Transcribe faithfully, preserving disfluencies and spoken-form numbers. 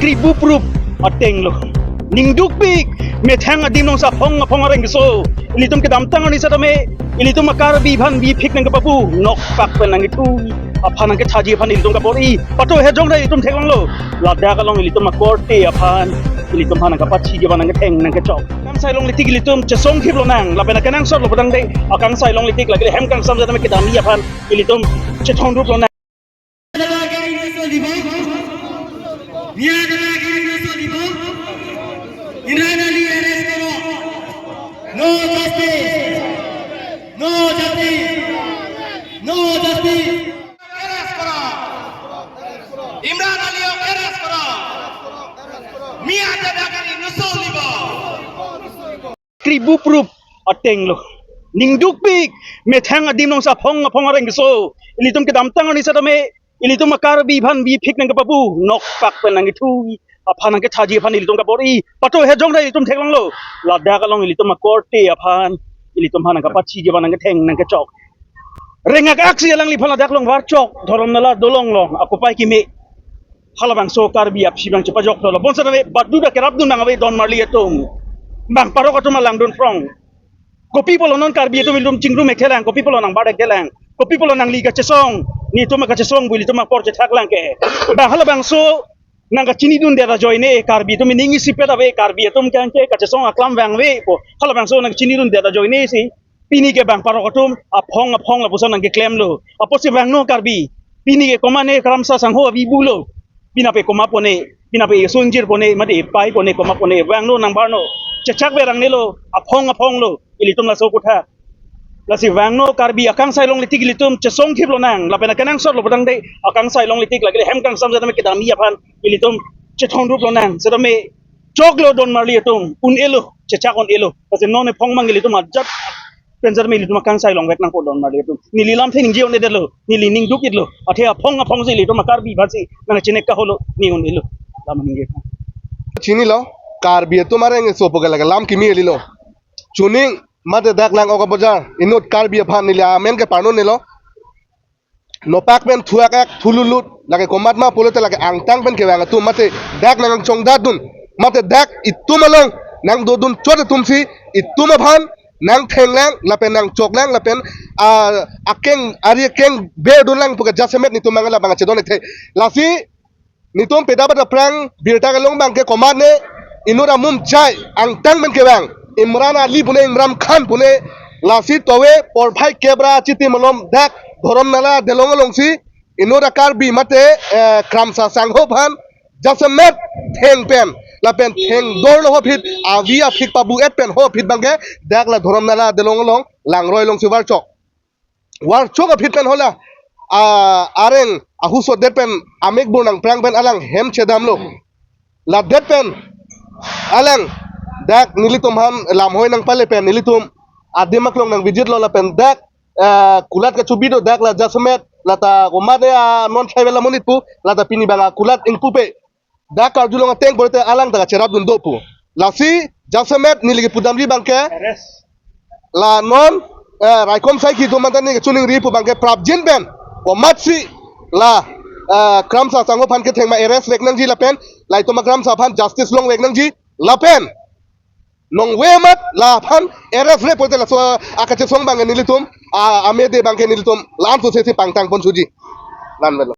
Kribu prup ateng lo. Ningdukpik, methang adim along si aphong aphong areng keso. Ilitum kedamtang arni setame, ilitum a-Karbi aphan biphik nangkepapu, nokpak pen nangkethu aphan nangkethaji aphan ilitum kabor-i. Pato hejong ra ilitum theklonglo. Ladak along ilitum akorte aphan, ilitum aphan nangkapachiji aphan nangketheng nangkechok. Kangsai longle tik ilitum chesong thip lonang, lapen akenangsot lo putangte, akangsai longle tik lake hem kangsam setame kedamji aphan ilitum chethondrup lonang. Imran Ali arrest karo. No justice. No justice. No justice. Arrest karo. Imran Ali arrest karo. Miya ada dakali nusul libo. Kribu prup ateng lo. Ningdukpik, methang adim along si aphong aphong areng keso. Ilitum kedamtang arni setame, ilitum a-Karbi aphan biphik nangkepapu, nokpak pen nangkethu aphan nangkethaji aphan ilitum kabor-i. Pato hejong ra ilitum theklonglo. Ladak along ilitum akorte aphan, ilitum aphan nangkapachiji aphan nangketheng nangkechok. Rengak aksi alangliphan ladak along varchok, Dhorom Nala dolong along, akopai keme. Halabangso Karbi aphi abang chepajok dolo. Bonsetame badu da kerapdun nang ave don marli atum. Bang parok atum alangdun phrong. Kopi pulo non Karbi atum ilitum chingrum ekthelang, kopi pulo nangbar ekthelang. Kopi pulo nangli kachesong, netum kachesong pu ilitum apor chethaklang ke. Bang halabangso nangkachinidundet ajoine, Karbi atum ining isipet ave, Karbi atum kangke kachesong aklam vangvepo. Halabangso nangchinidundet ajoine si pini ke bang parok atum aphong aphong lapuson nangkeklemlo. Apotsi vangno Karbi. Pini ke komatne Kramsa Sangho avi bulo. Pinape komat pone, pinape iso ingjir pone, mate ipai pone, komat pone, vangno nangbarno. Chechak verangnelo, aphong aphonglo. Ilitum laso kotha. Lasi vangno Karbi akangsai longle tik ilitum chesong thip lonang. Lapen akenangsot lo putangte, akangsai longle tik lake hem kangsam setame kedamji aphan ilitum chethondrup lonang. Setame choklo don marli atum, un-elo, chechak un-elo. Lasi non ephong mang ilitum ajat pen setame ilitum akangsai longvek nangpo don marli atum. Neli lamthe ningje un-edetlo, neli ningduk-etlo. Athe aphong aphong si ilitum a-Karbi aphan si nangchinek kaholo, ne un-elo. Lam ningje. Chinilo, Karbi atum areng keso pu ke lake lam kimi eli lo. Chuning mate dak Langvoka Bazar, inut Karbi aphan neli amen ke parno nelo. Nopak pen thuak ak thululut, lake komat ma pulote lake angtang pen kevang atum mate dak nangchongdatdun, mate dak itum along nangdodun chot atum si itum aphan nangthenglang, lapen nangchoklang, lapen, ah, akeng, ari akeng berdunlang pu ke jasemet netum mangala bang chedon ethe. Lasi netum peda pada prang birta kelong bang ke komatne inut amum chai angtang pen kevang Imran Ali pune Imran Khan pune, lasi tove porphai kep ra chiti malom dak Dhorom Nala delong along si inut a-Karbi mate, eh, Kramsa Sangho aphan jasemet theng pen lapen thengdorlo ho phit avi aphik pabu-et pen ho phit bang ke dak la Dhorom Nala delong along langroi along si varchok. Varchok aphi pen hala, ah, areng ahusot det pen amek bur nangprang pen alang hem chedamlo. Ladet pen alang dak nelitum aphan lamhoi nangpale pen nelitum adim aklong nang visit lo lapen dak, ah, kulat kachubi do dak la jasemet lata komatne, ah, non tribal amonit pu lata pini bang akulat ingpupe. Dak karjulong ateng pulote alang ta kacherapdun do pu. Lasi jasemet neli kepudamji bang ke. Arrest. La non, eh, raikom sai kido mantani kachiningri pu bang ke prapjin pen. Komatsi la, eh, Kramsa Sangho aphan kethengma arrest vek nangji lapen. Laitum a-Kramsa aphan justice longvek nangji lapen. Nongve amat laphan arrest-re pulote laso akachesong bang ke nelitum, ah, amede bang ke nelitum la-an sose si pangtang pon suji. Lan velo.